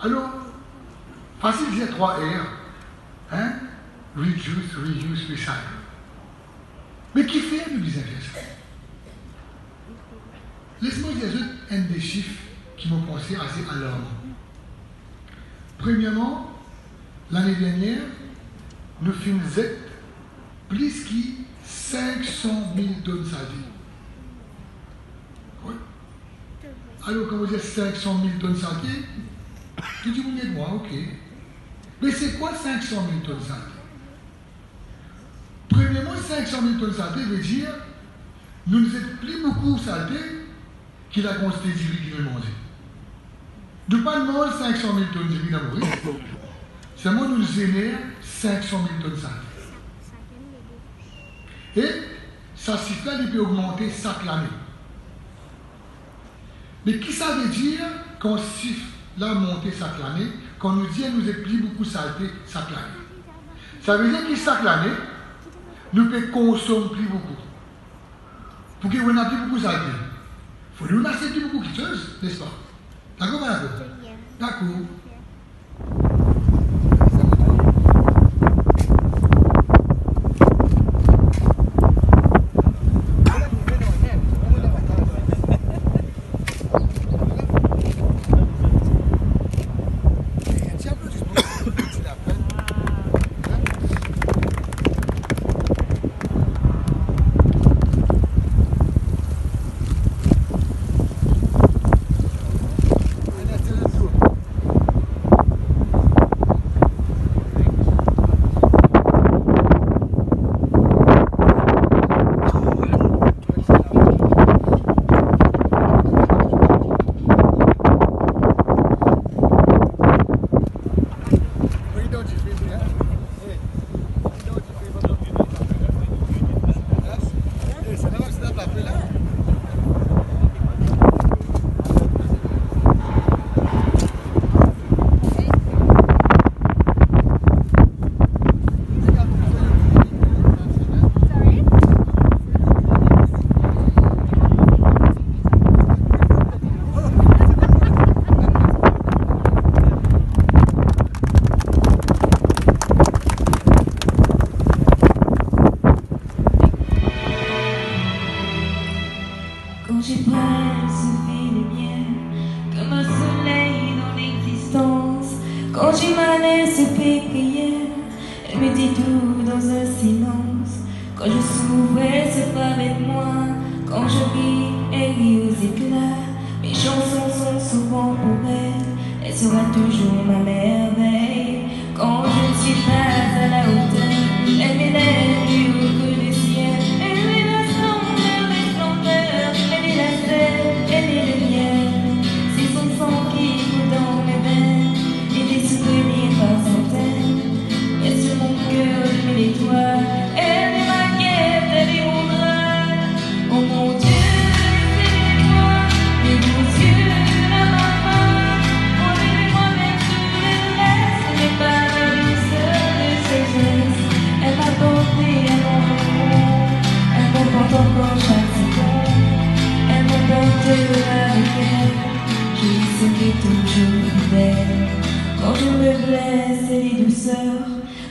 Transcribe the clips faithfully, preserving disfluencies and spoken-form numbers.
Alor, fasil dir trwa R, hein? Reduce, reuse, recycle. Me kifer nou bizin fer sa? Les mwa dir zot enn de sif ki mo panse ase alarman. Premierman, lane dernier, nou finn zet plis ki sink san mil tonn salte. Wi. Alor, kan mo dir sink san mil tonn salte, tou dimoun dir mwa, ok. Me se kwa sink san mil tonn salte? Premierman, sink san mil tonn salte ve dir nou zet pli boukou salte ki lakantite diri ki nou manze. Nou pa manz sink san mil tonn diri dan Moris, selman nou zener sink san mil tonn salte. E sa sif la, li pe ogmante sak lane. Me ki sa ve dir kan sif la monte sak lane, kan nou dir nou zet pli boukou salte sak lane? Sa ve dir ki sak lane, nou pe konsom pli boukou. Pouki nou ena pli boukou salte? Fode nou aste pli boukou kiksoz, nespa? Dakor, pa dakor? Dakor. Quand je pleure, je fais le mien, comme un soleil dans l'existence. Quand je m'en ai, je fais prière, elle me dit tout dans un silence. Quand je souffre, elle se bat avec moi. Quand je ris, elle rit aux éclats. Mes chansons sont souvent pour elle. Elle sera toujours ma merveille. Quand je ne suis pas à la hauteur, elle m'élève plus haut que le ciel. Elle est la splendeur des splendeurs, elle est la sève, elle est le miel. C'est son sang qui coule dans mes veines, et des souvenirs par centaines. Et sur mon cœur, je mets l'étoile, elle est ma quête, elle est mon drap. Oh mon Dieu, aidez-moi, mes beaux yeux ne m'aiment pas. Enlevez-moi même tous les restes, mais pas la douceur de ses gestes. Elle m'a porté à mon amour, elle m'emporte encore chaque seconde. Elle m'emporte avec elle, je lui serai toujours fidèle. Quand je me blesse, elle est douceur,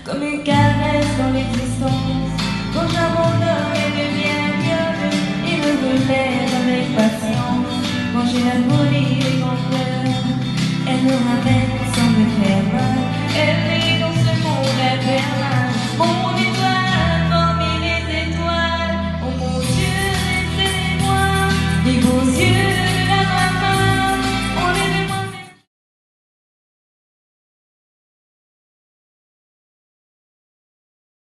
comme une caresse dans l'existence. Quand j'abandonne, elle devient mignonne et me relève avec patience. Quand j'ai la folie des grands fleuves,